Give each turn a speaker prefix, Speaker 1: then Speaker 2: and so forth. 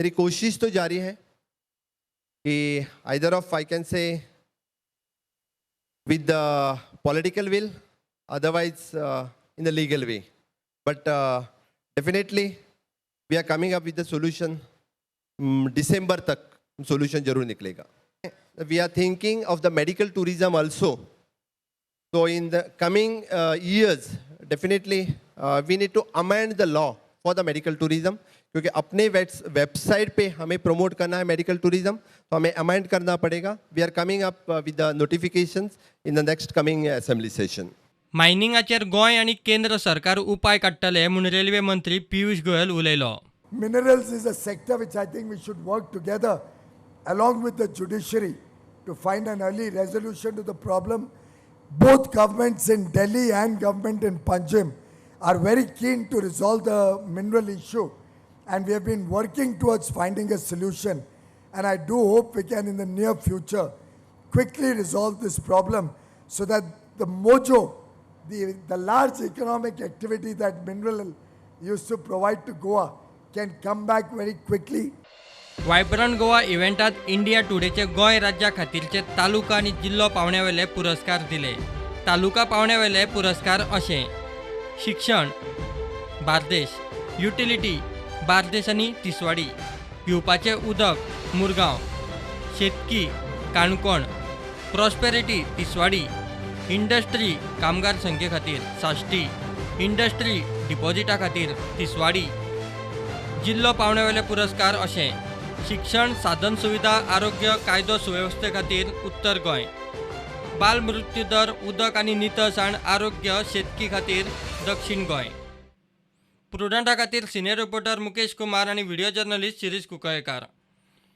Speaker 1: Mary कोशिश तो जारी है कि either of I can say with the political will, otherwise in the legal way. But definitely we are coming up with the solution. December Tak solution जरूर निकलेगा. We are thinking of the medical tourism also. So in the coming years, definitely we need to amend the law for the medical tourism, क्योंकि अपने website pay हमें promote करना है medical tourism, तो हमें amend करना पड़ेगा. We are coming up with the notifications in the next coming assembly session.
Speaker 2: मायनिंगाचेर Goa आनी केंद्र सरकार उपाय काडटले म्हूण रेल्वे मंत्री पियुष गोयल उलयलो.
Speaker 3: Minerals is a sector which I think we should work together along with the judiciary to find an early resolution to the problem. Both governments in Delhi and government in Panjim are very keen to resolve the mineral issue, and we have been working towards finding a solution, and I do hope we can in the near future quickly resolve this problem so that the mojo, the large economic activity that mineral used to provide to Goa can come back very quickly.
Speaker 2: Vibrant Goa इव्हेंटात India टुडेचे Goa राज्या खातीरचे तालुका आनी जिल्लो पावंड्यावेले पुरस्कार दिले. तालुका पावंड्यावेले पुरस्कार अशे: शिक्षण Bardez, utility Bardez आनी तिसवाडी, पिवपाचें उदक मुरगांव, शेतकी काणकोण, प्रॉस्पेरिटी तिसवाडी, इंडस्ट्री कामगार संख्ये खातीर साश्टी, इंडस्ट्री डिपॉझिटा खातीर तिसवाडी. जिल्लो पावंड्यावेले पुरस्कार अशे: शिक्षण, साधन सुविधा, आरोग्य, कायदो सुवेवस्थे खातीर उत्तर गोंय, बाल मृत्यू दर, उदक आनी नितळसाण, आरोग्य, शेतकी खातीर दक्षिण गोंय. प्रुडंटा खातीर सिनियर रिपोर्टर मुकेश कुमार आनी व्हिडिओ जर्नलिस्ट शिरीष कुंकळयेंकार.